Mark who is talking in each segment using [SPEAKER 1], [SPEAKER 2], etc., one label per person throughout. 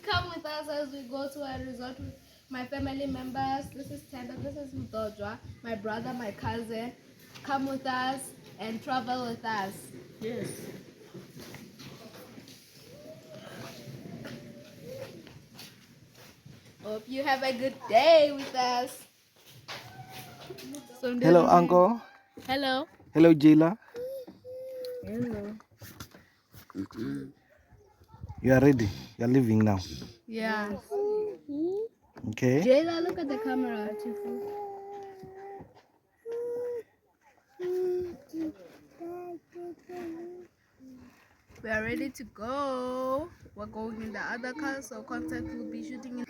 [SPEAKER 1] Come with us as we go to a resort with my family members. This is Tenda, this is Mdodwa, my brother, my cousin. Come with us and travel with us.
[SPEAKER 2] Yes.
[SPEAKER 1] Hope you have a good day with us.
[SPEAKER 3] Hello, uncle.
[SPEAKER 1] Hello.
[SPEAKER 3] Hello, Jayla.
[SPEAKER 2] Hello.
[SPEAKER 3] You are ready. You are leaving now.
[SPEAKER 1] Yeah.
[SPEAKER 3] Okay.
[SPEAKER 1] Jayla, look at the camera. We are ready to go. We're going in the other car, so contact will be shooting in.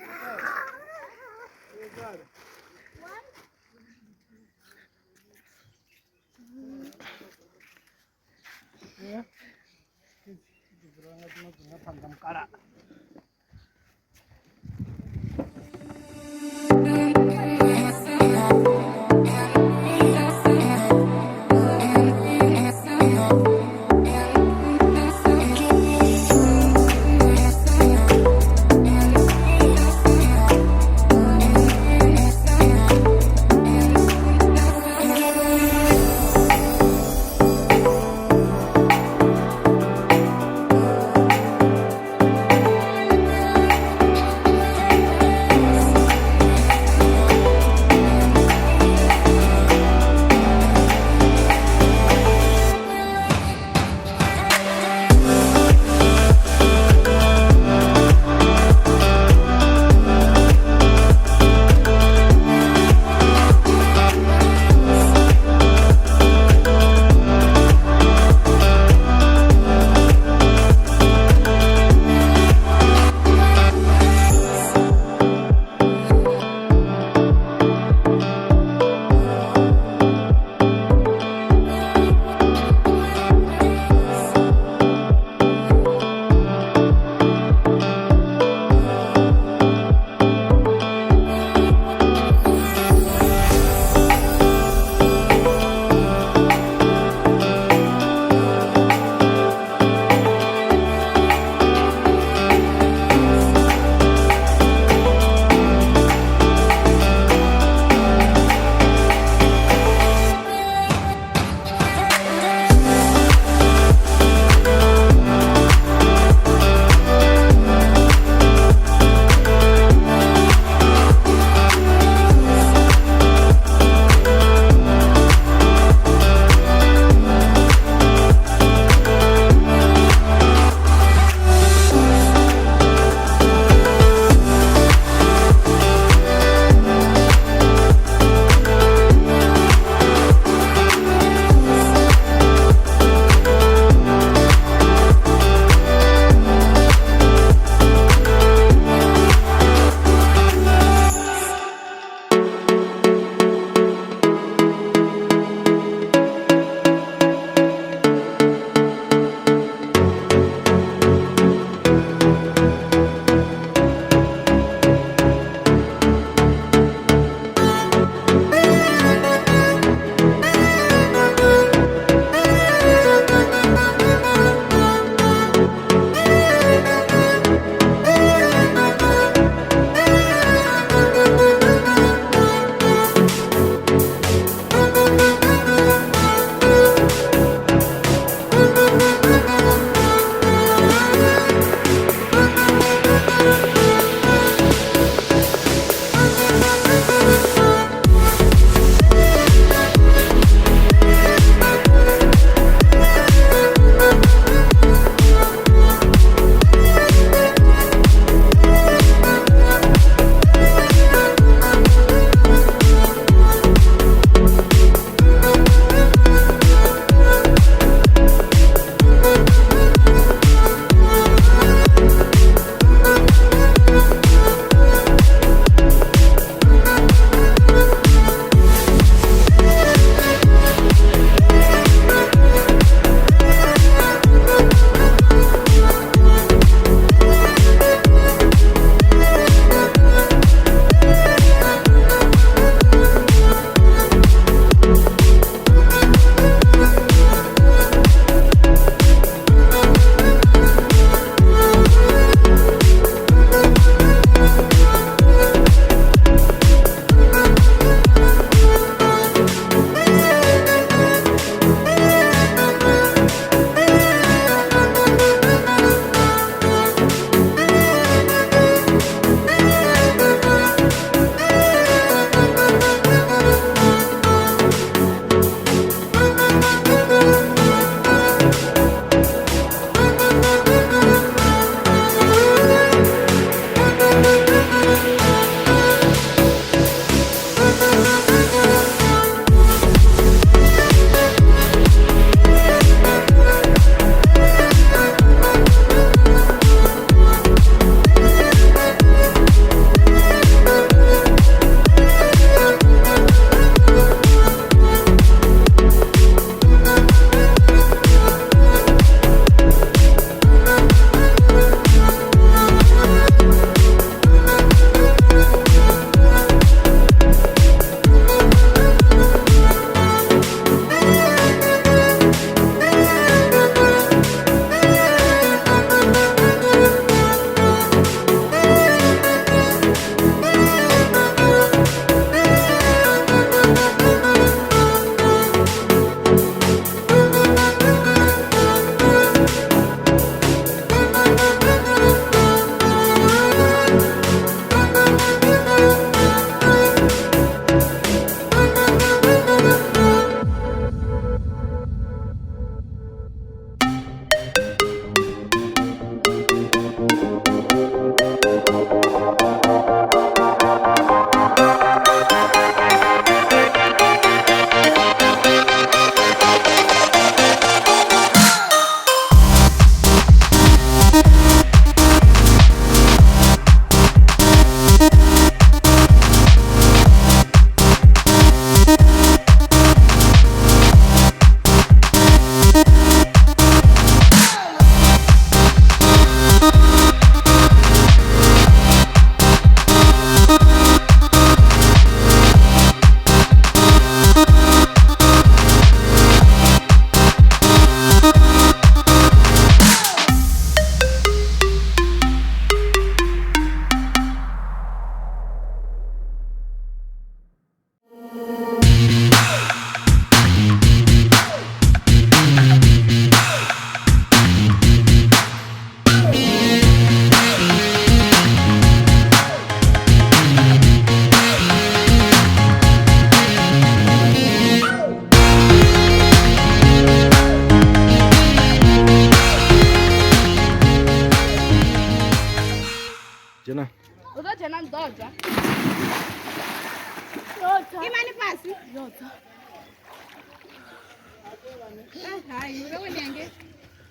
[SPEAKER 1] Hai, uri wone yange.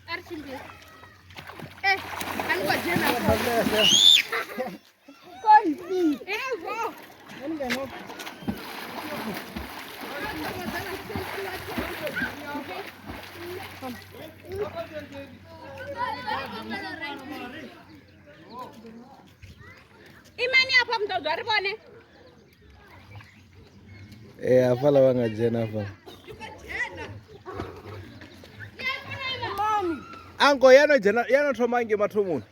[SPEAKER 1] A ri tshimbile. Eh, a ni khou dzhena. Eh, wo.
[SPEAKER 2] Imani afha muṱoḓwa ri vhone.
[SPEAKER 3] Ee, hafhaḽa vha nga dzhena hafhaḽa. Anko ya no dzhena ya no thoma ngei mathomoni.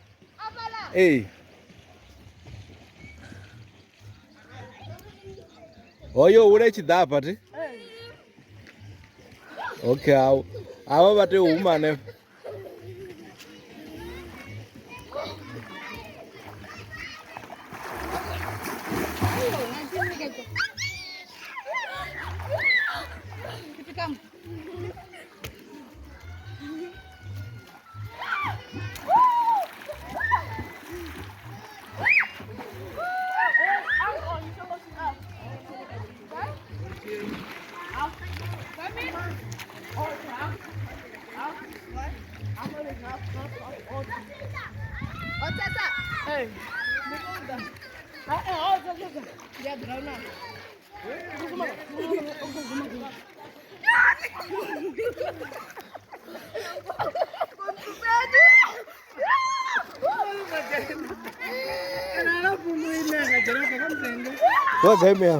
[SPEAKER 3] Ee. Hoyo hula i tshi ḓa hafha thi? Okay, hao havha vha tea u huma hanefha. Wa game ya.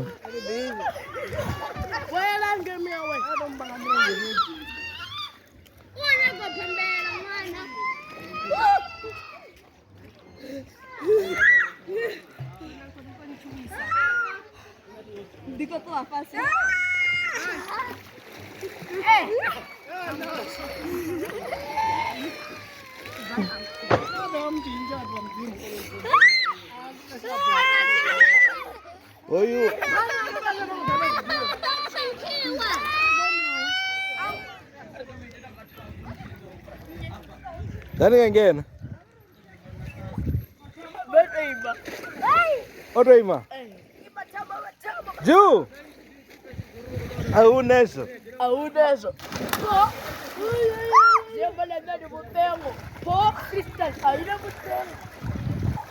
[SPEAKER 3] Hoyu Nani ngena? O to ima. Juu. Auneso.
[SPEAKER 2] Auneso. Po Crystal, aina mutengo.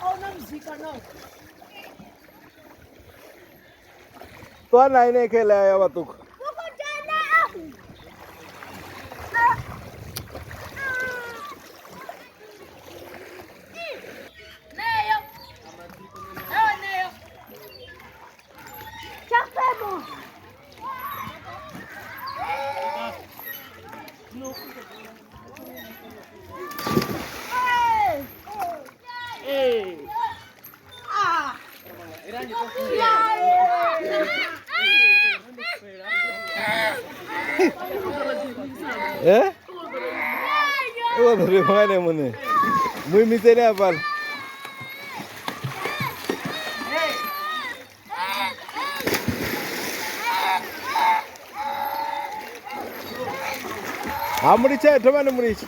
[SPEAKER 2] Auna mzika nao.
[SPEAKER 3] Ṱwa na ine khela ya vhaṱuku. Eh? O ḓo ri mwane muṋe. Mu imiseni hafhaḽa. Ha mulitshe thomani mulitshe.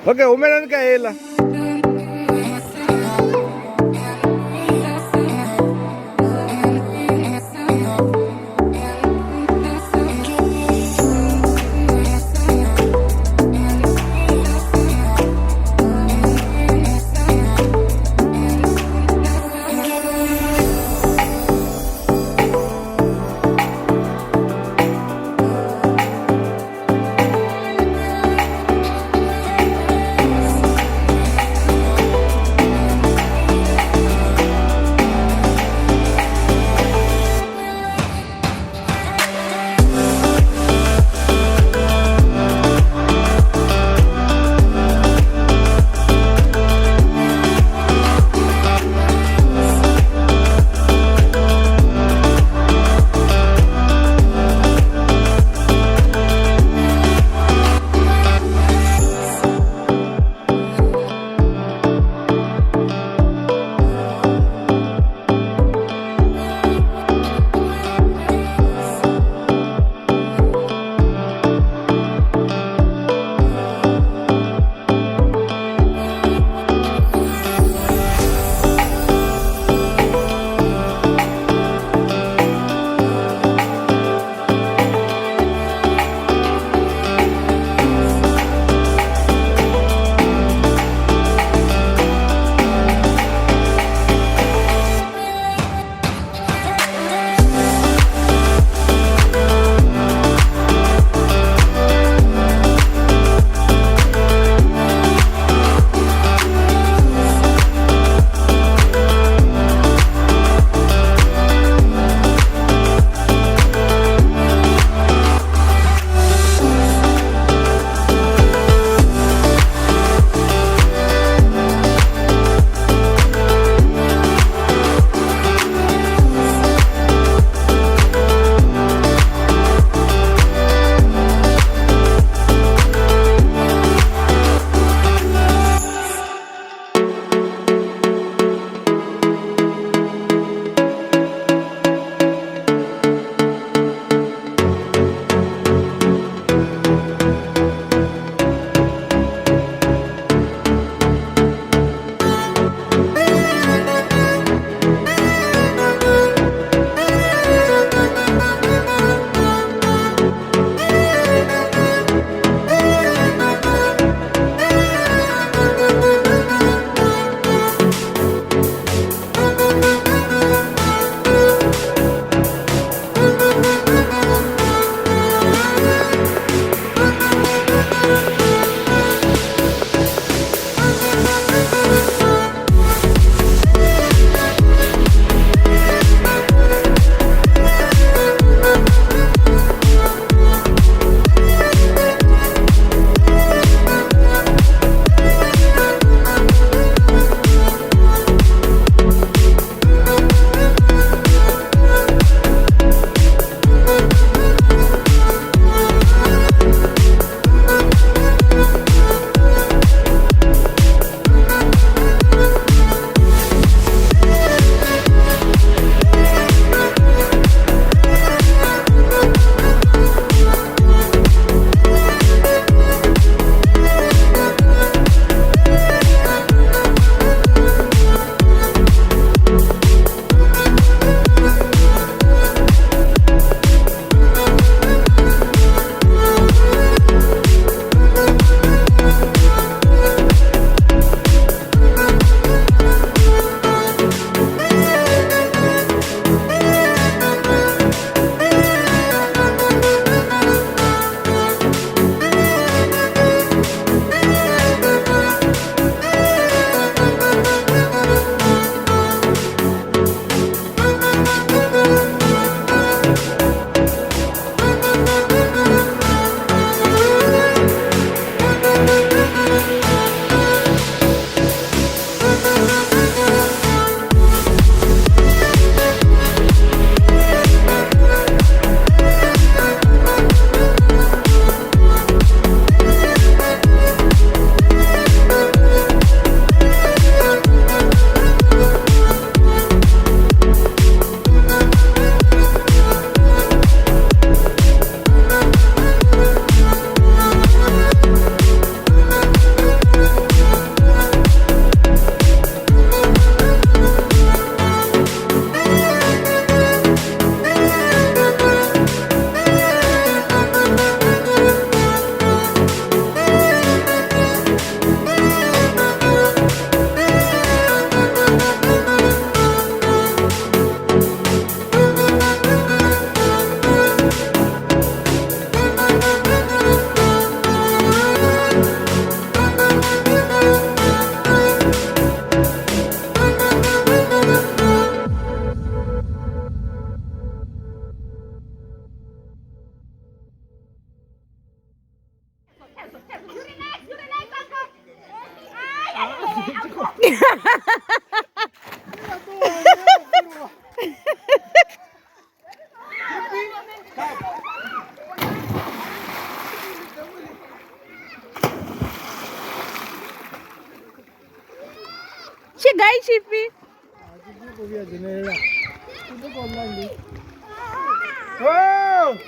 [SPEAKER 3] Okay, humelani ka hela.
[SPEAKER 1] Tshigai tshifhi?
[SPEAKER 3] Oh!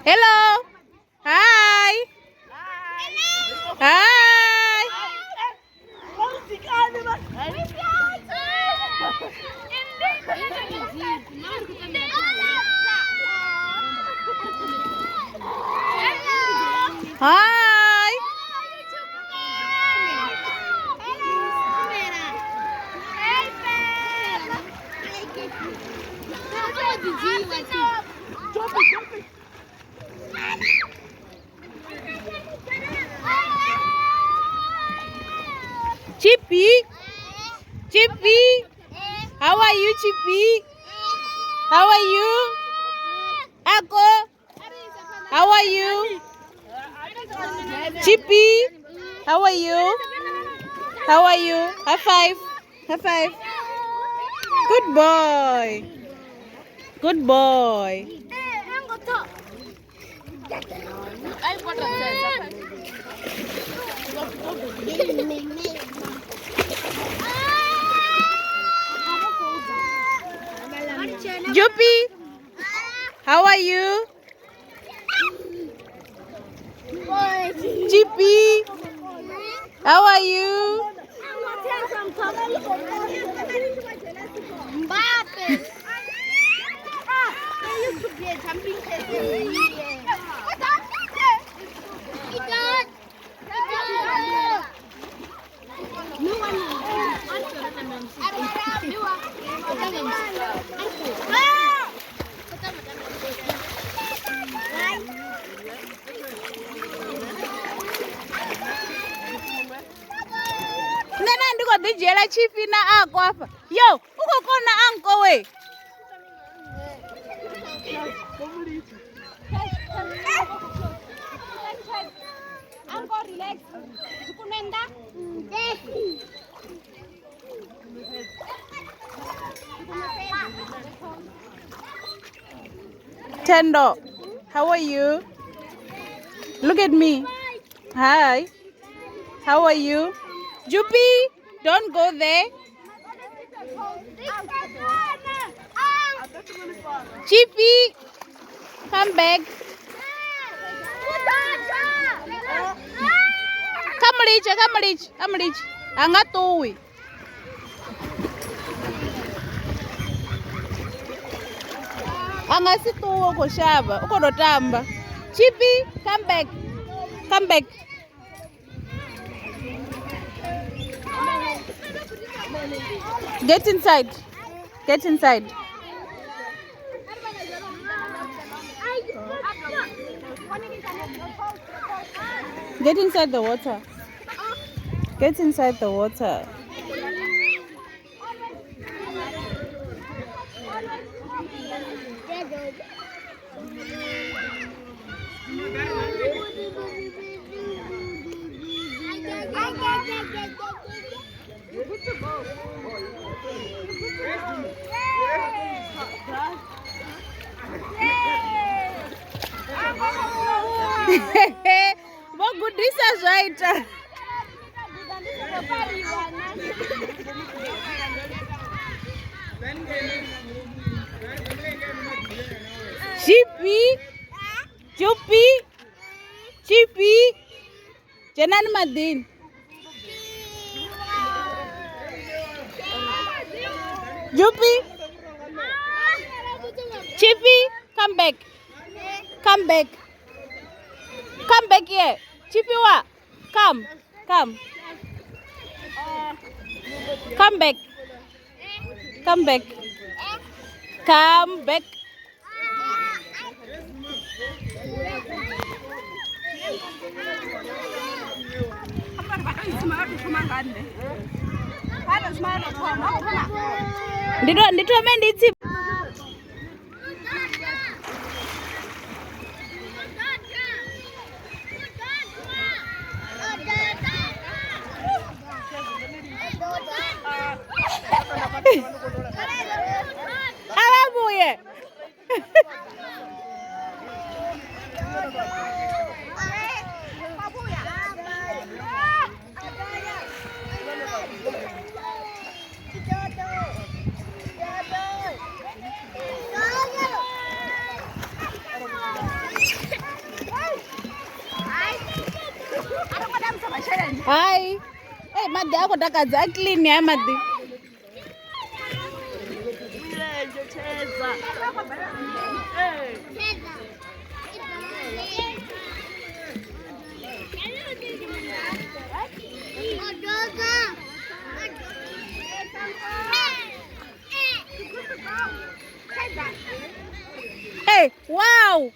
[SPEAKER 1] Hello. Hi. Hi. Hi. Chippy. Chippy. How are you, Chippy? How are you? Ako. How are you? Chippy. How are you? How are you? High five. High five. Good boy. Good boy. Juppy, how are you? Chippy, how are you? Nṋe na ndi khou ḓi dzhiela tshifhi na ako afha. Yo, u khou kona anko we.
[SPEAKER 4] Uncle, relax.
[SPEAKER 1] Tendo, how are you? Look at me. Hi. How are you? Juppy, don't go there. Chippy, come back. Come reach, come reach, come reach. Anga ṱuwi. Anga si ṱuwe u khou shavha, u khou tou tamba. Chippy, come back. Come back. Get inside. Get inside. Get inside the water. Get inside the water. Vho gudisa zwa ita. Chippy, Chupi, Chippy, dzhenani maḓini. Juppy, Chippy, come back. Come back. Come back here. Chippy wa, come, come. Come back. Come back. Come back.
[SPEAKER 4] Ndi thome ndi tsi. Ababuye. Hai. Hey, maḓi a khou takadza a clean ya maḓi. Hey, wow.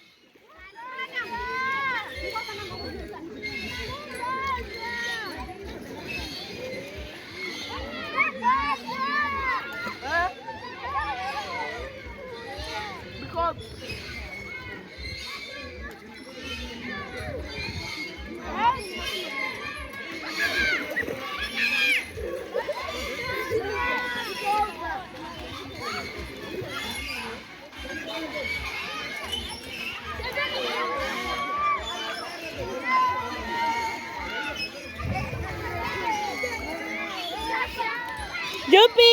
[SPEAKER 4] Jupi.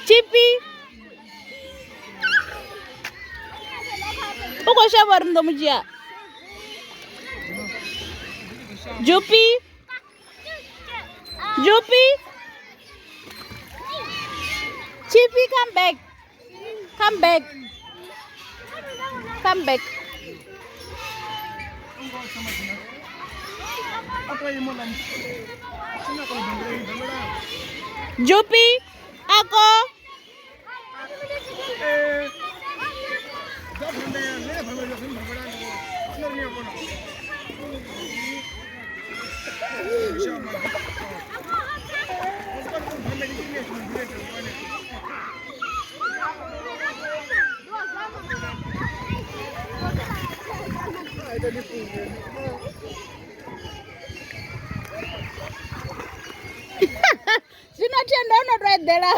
[SPEAKER 4] Chipi. U khou shavha uri ni ḓo mu dzhia. Jupi. Jupi. Chipi, come back. Come back. Come back. Jupi, ako. Zwino Thendo ono to eḓela.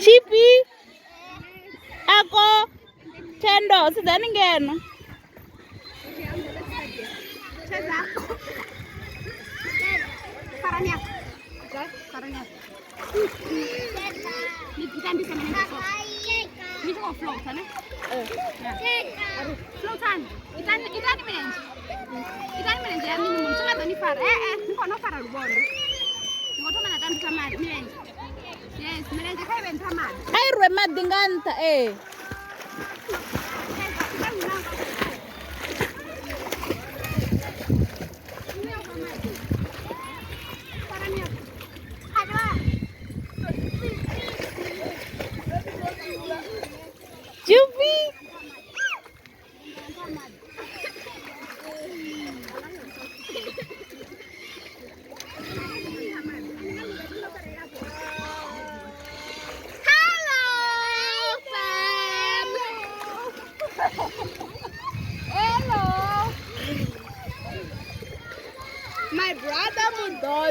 [SPEAKER 4] Chipi. Ako. Thendo, sedzani ngeno. Ai rwe maḓi nga nṱha eh. Jupi.
[SPEAKER 1] Hello, fam. Hello. My brother.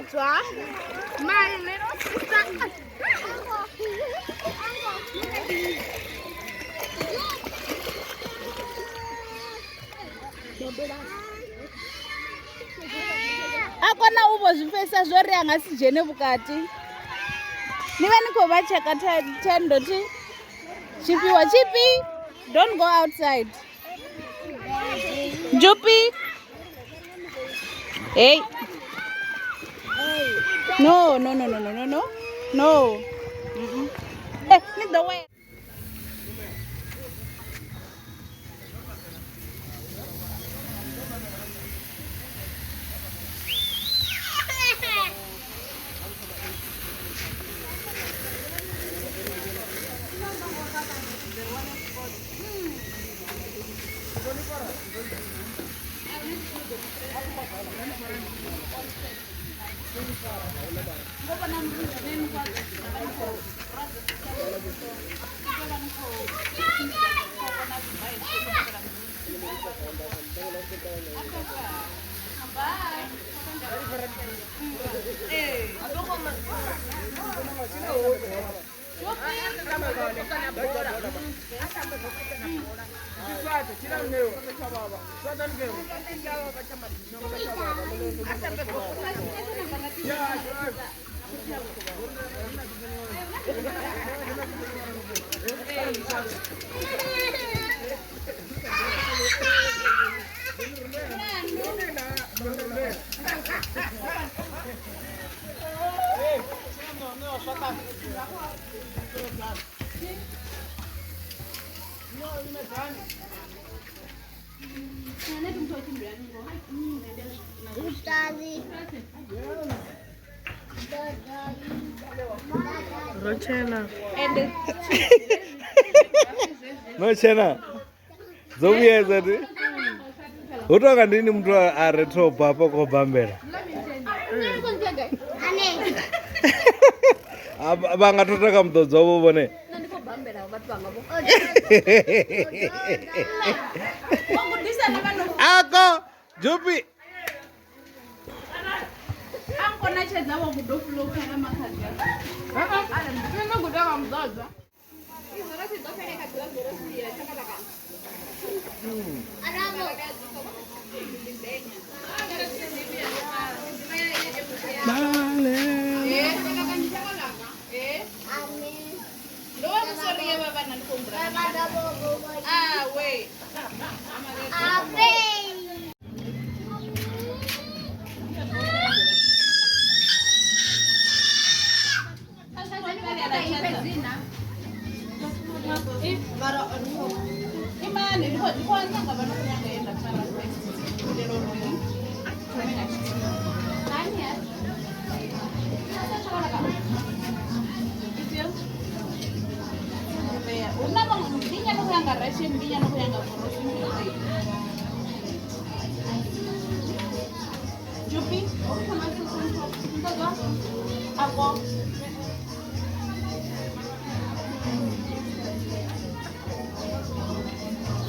[SPEAKER 1] Mdodwa, my little sister.
[SPEAKER 4] A kona u vho zwi pfesesa zwo ri a nga si dzhene vhukati. Ni vha ni khou vha tsheka thendo thi tshifhiwa tshipi. Don't go outside. Jupi. Hey. No, no, no, no, no, no, no. No. Mm-mm. Eh, ni ḓo wela.
[SPEAKER 3] No tshena dzo vhuyedza ti hu tonga ndini muthu a re thoba hafha khou bambela vha nga thotha kha muḓodzo wavho vhone. Ako Jupi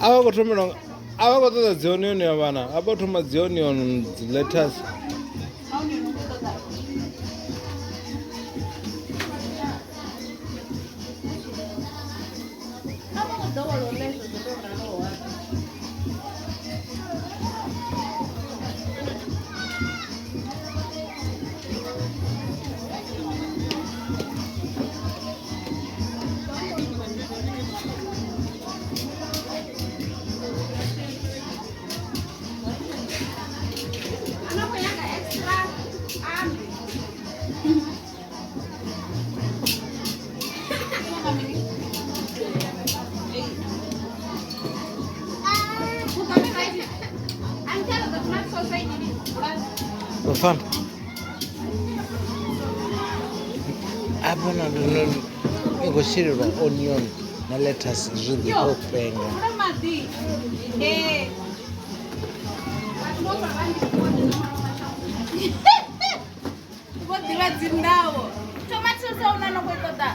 [SPEAKER 3] A vha khou thomela a vha khou ṱoḓa dzi onion ya vhana a vha thoma dzi onion dzi lettuce. Fun. Abona no go shirelwa onion na lettuce zwi ḓi khou penga.
[SPEAKER 4] Vho ḓivha dzi ndawo. Tomato sauce una no khou ṱoḓa.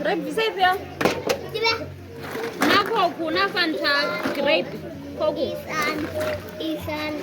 [SPEAKER 5] Ri bvisa ifhio? Na Coke, na Fanta, grape, Coke.
[SPEAKER 6] Isan, Isan.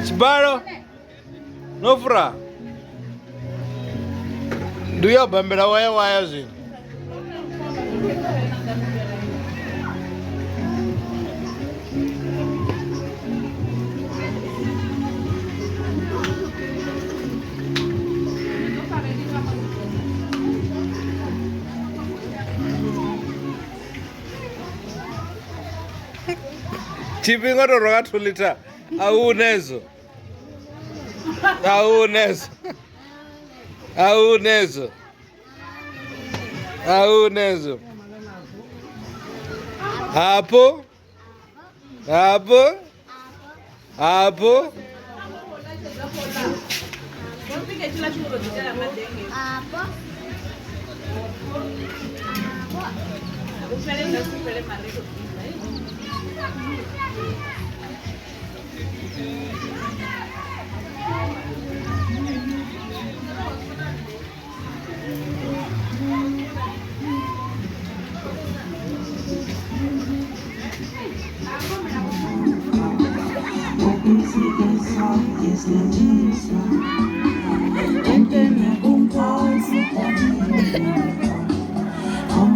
[SPEAKER 3] Tshibalo no fura ndi uya bambela waya waya zwino. Tshifhinga to rwa 2 liter a hu nezwo. A hu nezwo. A hu nezwo. A hu nezwo. Hapo. Hapo. Hapo.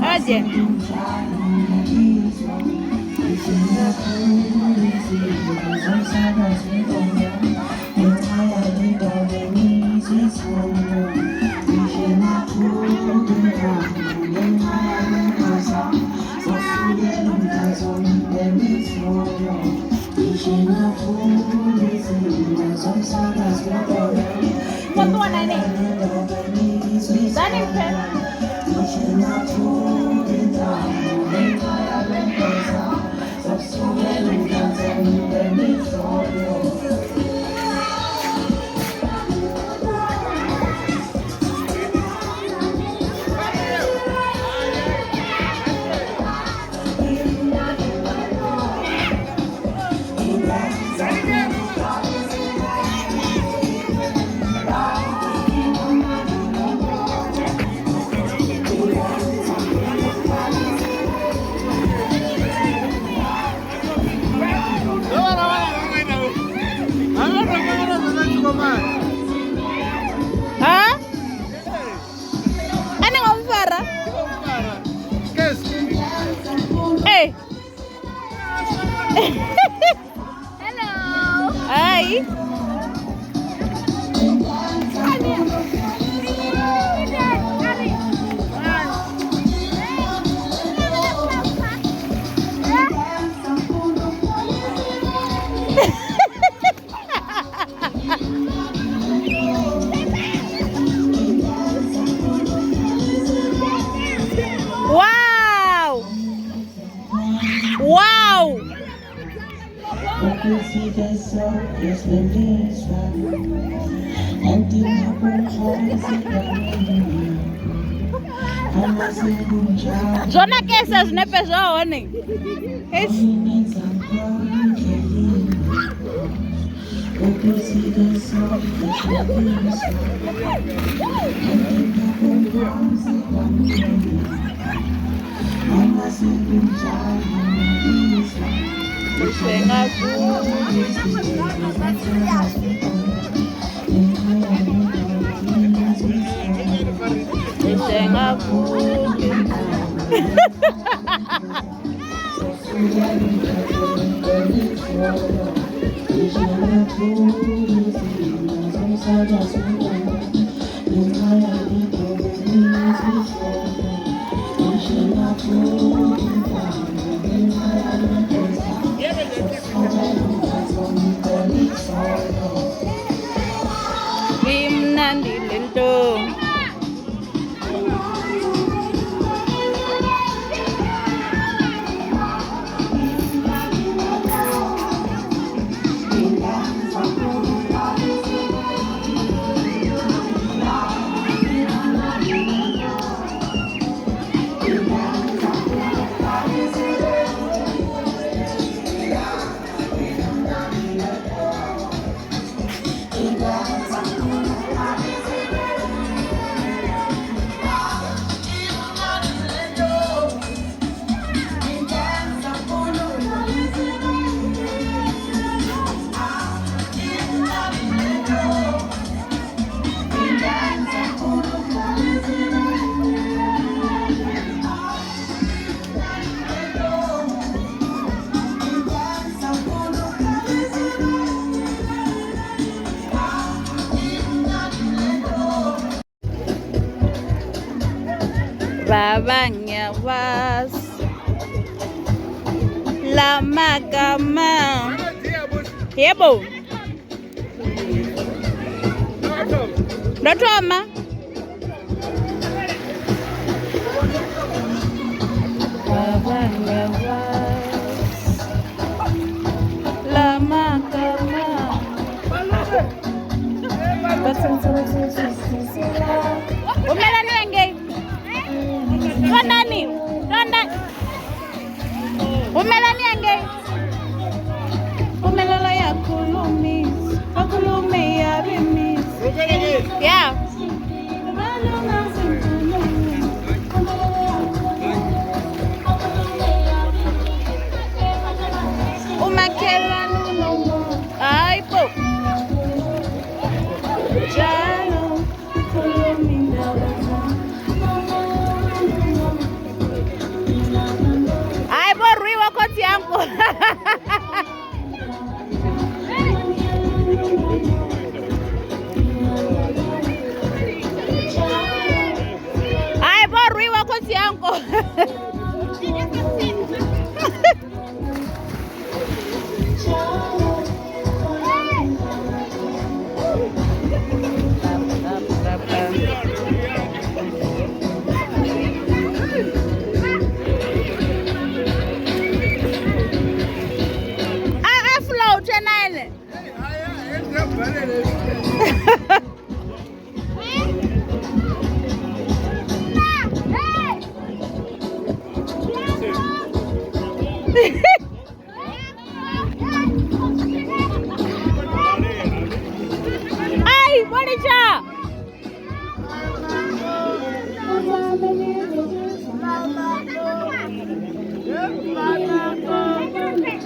[SPEAKER 4] Aje. Ha? Ane nga mufara? Hey.
[SPEAKER 1] Hello.
[SPEAKER 4] Hi. Wow. Wow. Zwo nakesa zwinepe zwa hone. Eish. Imnandi lento. Rabanya was lamagama. Yebo. Ndo thoma. Rabanya was lamagama. Umelani wengei? Tonani, tonda. Umelani angei? Umelala ya kulumi, akulume ya bimis. Yeah. Umakhelwane unomo. Hayi bo. Njalo khuluma indaba. Hayi bo rwiwa khotsi yangu. Hayi bo rwiwa khotsi yangu. A float ene. Ai, bonicha.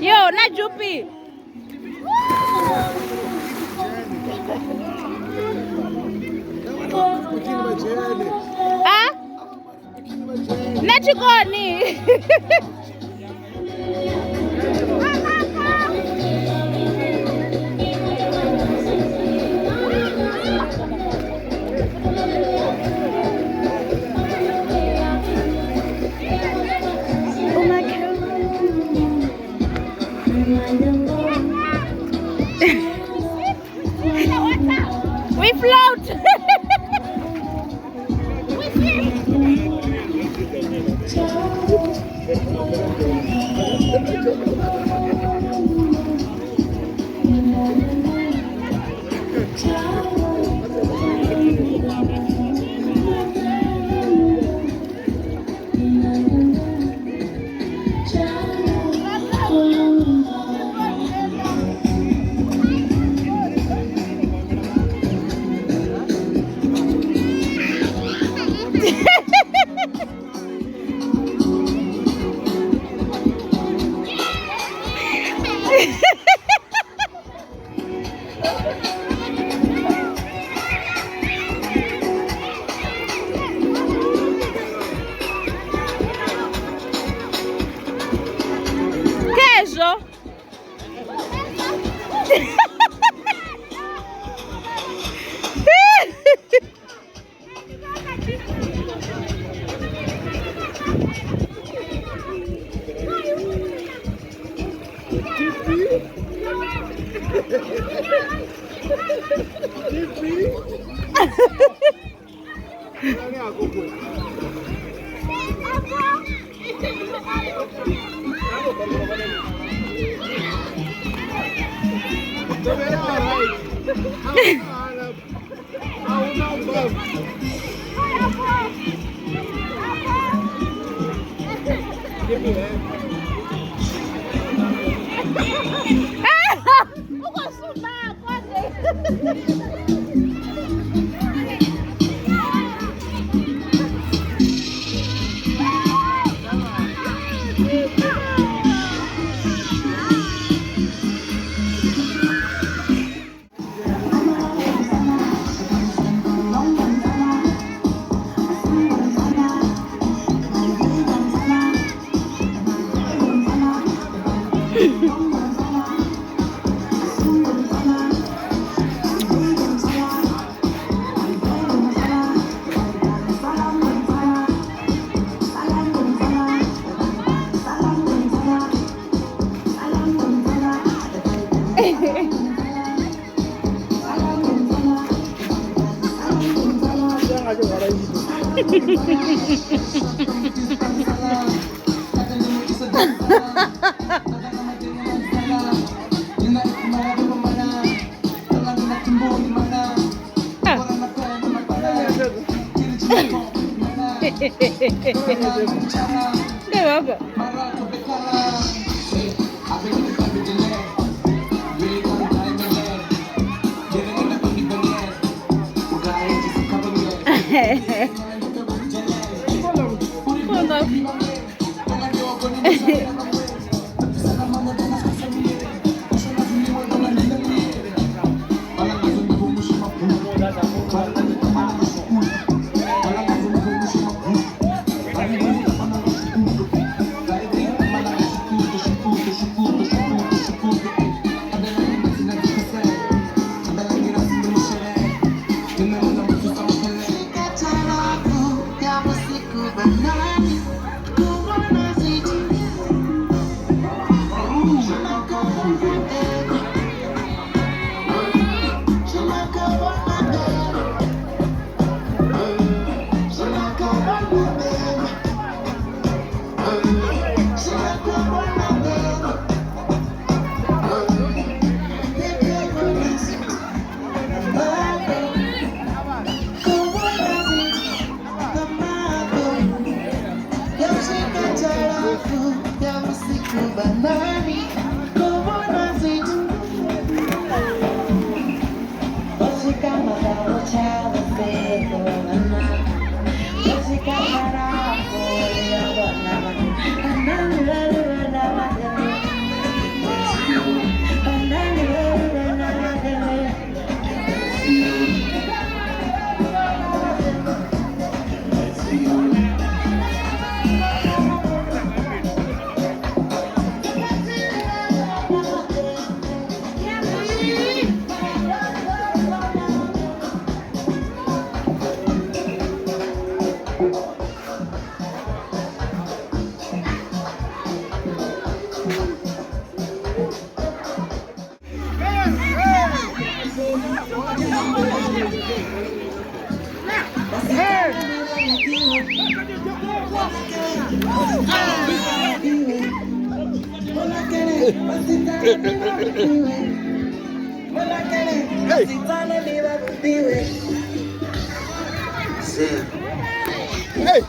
[SPEAKER 4] Yo, na jupi. Ah? Na chikoni. We float. Khezwo. U khou sumba konde. Ke baba. Hold up.
[SPEAKER 3] Hey!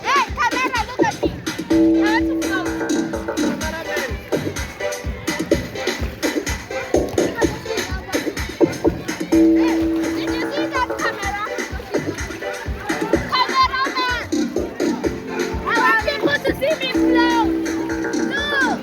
[SPEAKER 1] Hey, camera, look at me. I want to vlog. Did you see that camera? Cameraman! I want people to see me float. Look!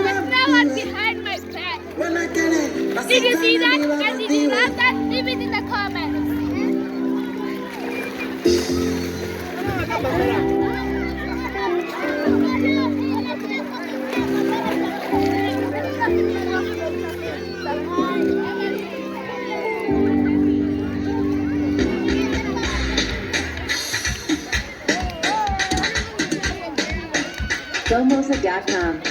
[SPEAKER 1] There's no one behind my back. Did you see that? And did you love that? Leave it in the comments.
[SPEAKER 7] GoMoza.com.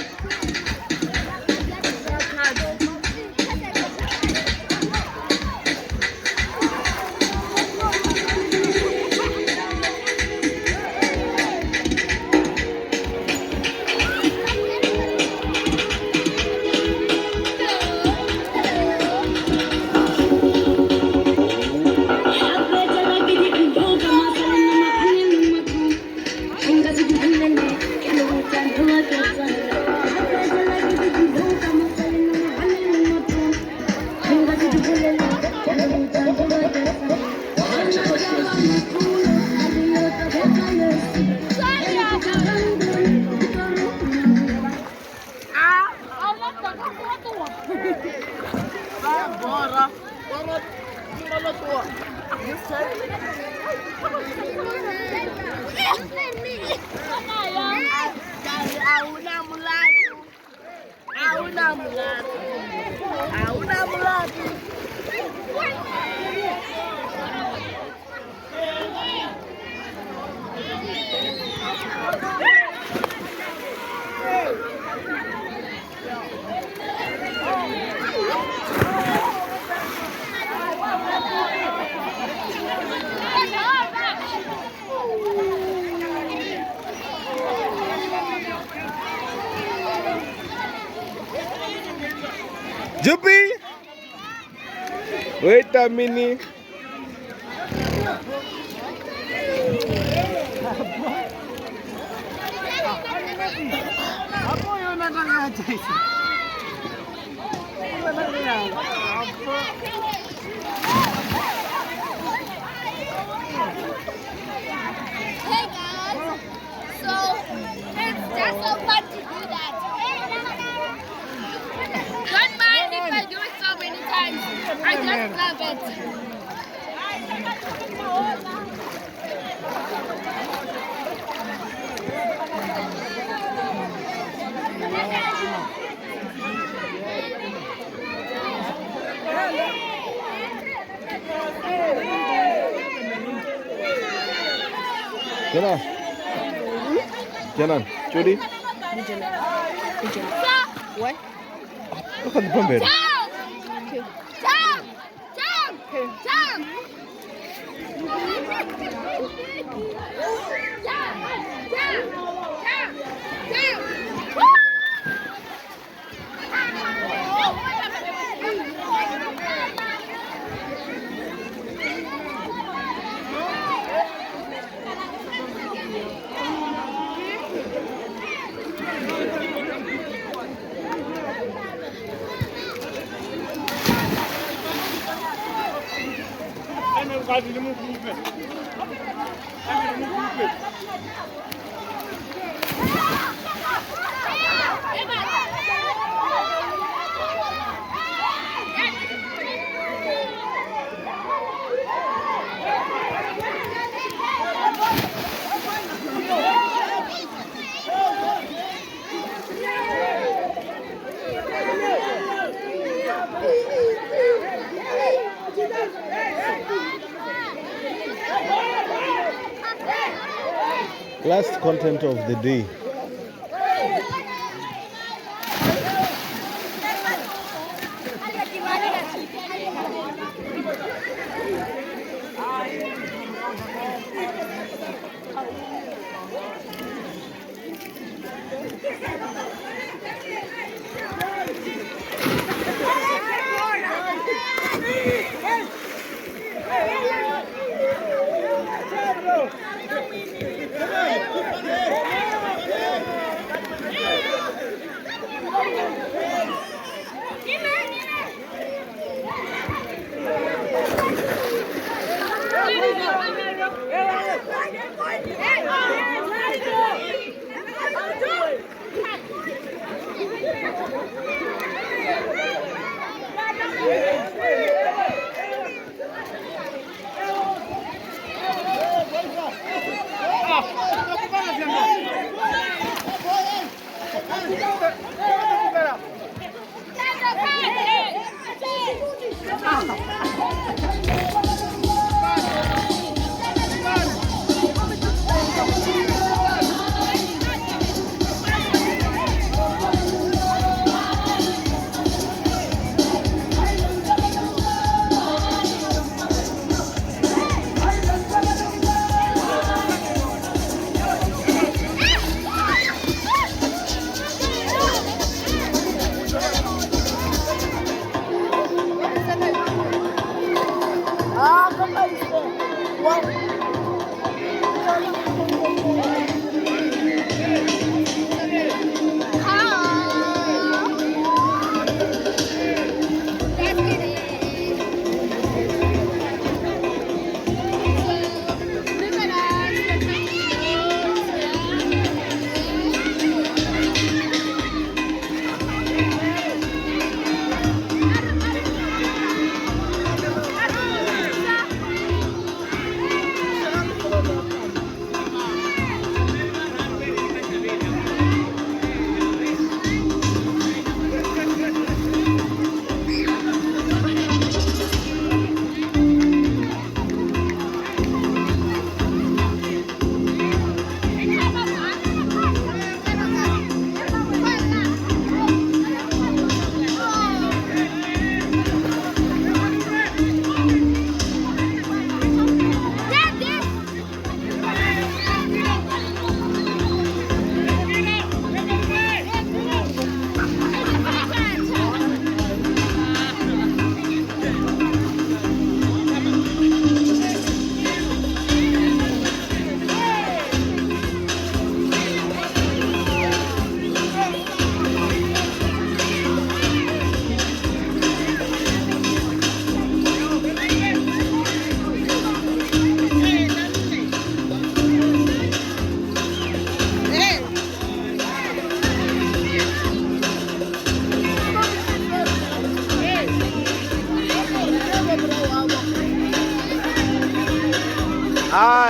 [SPEAKER 3] Juppie! Wait a minute.
[SPEAKER 1] Hey guys, so it's just so fun to do that. Don't mind if I do it so many times. I just love it.
[SPEAKER 3] Kenan. Kenan, Judy.
[SPEAKER 4] What?
[SPEAKER 3] Look at the pamberi.
[SPEAKER 1] Jump! Jump! Jump! Jump! Jump! Jump! Jump!
[SPEAKER 3] Last content of the day.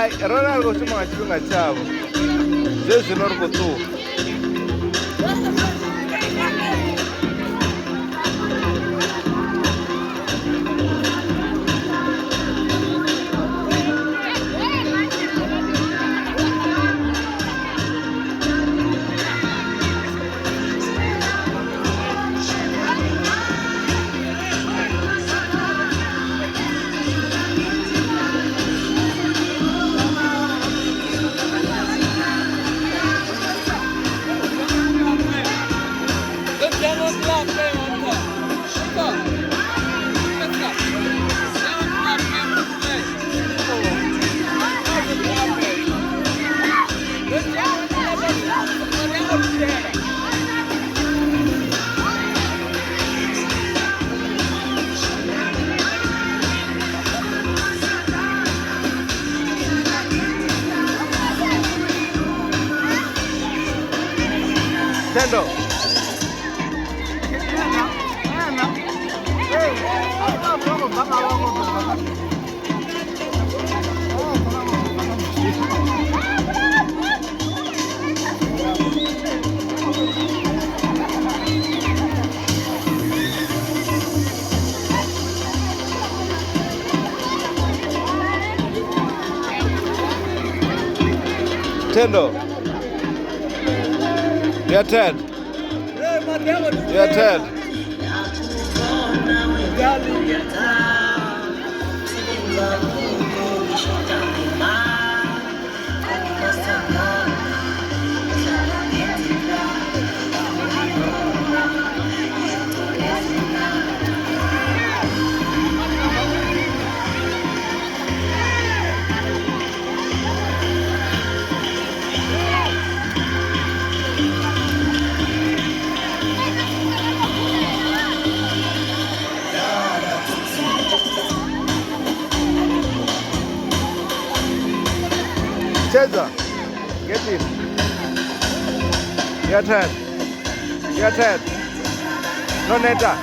[SPEAKER 3] Hai, rona ri khou shuma nga tshifhinga tshavho. Zwezwino ri khou ṱuwa. Thendo. Thendo. You're tired. You're tired. Cheza. Get in. Your turn. Your turn. No neta.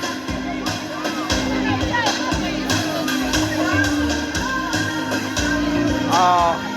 [SPEAKER 3] Ah.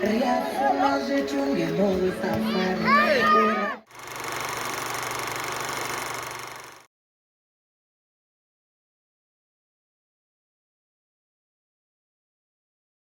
[SPEAKER 7] Ria funa zwithu ngeno ri sa fani.